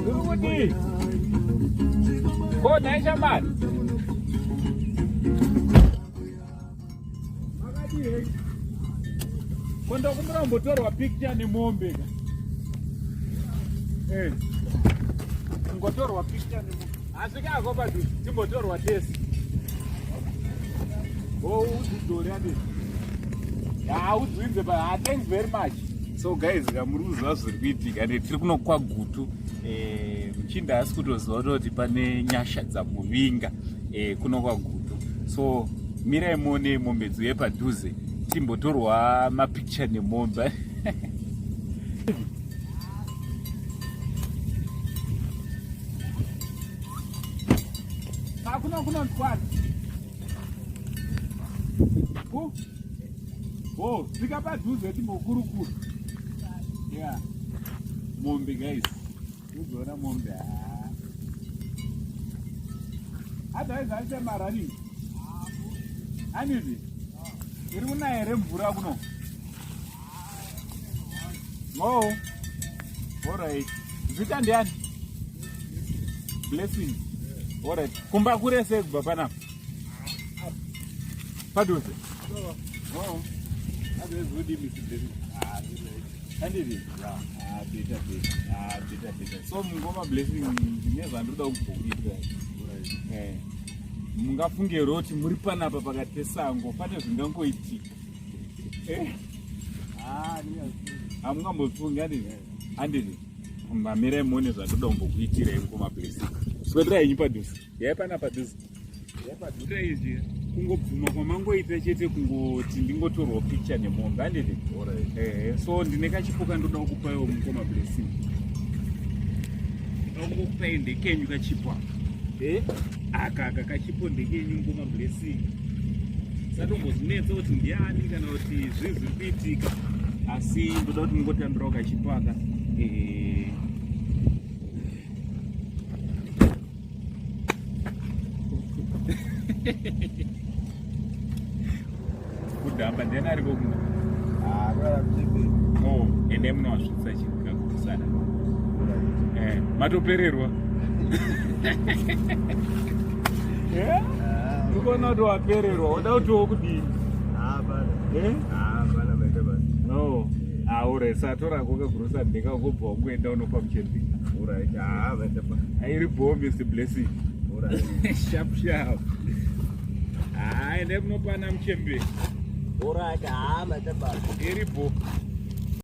Uri kudii? Ko nhai shamari? Makadii henyu? Ko ndokumbira kumbotorwa picture nemombe ka. Eh. Kungotorwa picture nemombe. Asi kako padhuze timbotorwa tese. Oh, udzidzore andi. Ya, udzwinze pa. Ah, thanks very much. So guys, kamuri kuziva zviri kuitika ne tiri kuno kwaGutu. Eh, muchinda asi kutoziva kuti pane nyasha dzamuvinga eh kuno kwaGutu. So mirai muone mombe dziuye padhuze timbotorwa mapicture nemombe. Hakuna kunonzwani. Ku? Oh, svika padhuze timbokurukura. Yeah. Mombe guys. Uzoona mombe. Ah. Otherwise aite marani. Anidi. Iri kunaya here mvura kuno? Oh. All right. Zita ndiani? Blessing. All right. Kumba kure sei kubva panapa? Padhuze. Oh. Azozodi Mr. Blessing. Ah, handiti? Ah, better better. Ah, better better. So mungoma Blessing ndine zvandinoda kukuitira. Eh. Mungafunge roti muri panapa pakati pesango pane zvingangoitika. Eh? Ah, Hamungambofungi handiti? Handiti? Mamirai muone zvandoda kumbokuitirai mukoma Blessing. Swederai henyu padhuze. Yai pana padhuze. Yai padhuze izvi kungobvuma kwamangoita chete kungoti ndingotorwa picture nemombe handiti? Eh, so ndine kachipo kandoda kukupaiwo mukoma Blessing. Ndoda kungokupai ndekenyu kachipo aka. Eh? Aka aka kachipo ndekenyu mukoma Blessing. Satombozvinetsa kuti ndiani kana kuti zvii zviri kuitika asi ndoda kuti mungotambirawo kachipo aka. Eh, kudhamba ndiani ariko kuno? Oh, endai munowasvitsa chikakusana. Eh, matopererwa. Eh? Ndikuona kuti wapererwa, uda kuti wokudini? Eh? No. Ah, ure satora koka grocery ndeka kobva wangoenda unopa muchembi. Alright. Ah, vaita basa. Airi bho Mr. Blessing. Alright. Sharp sharp. Ah, ende kunopana muchembe. Alright. Ah, vaita basa. Iri bho.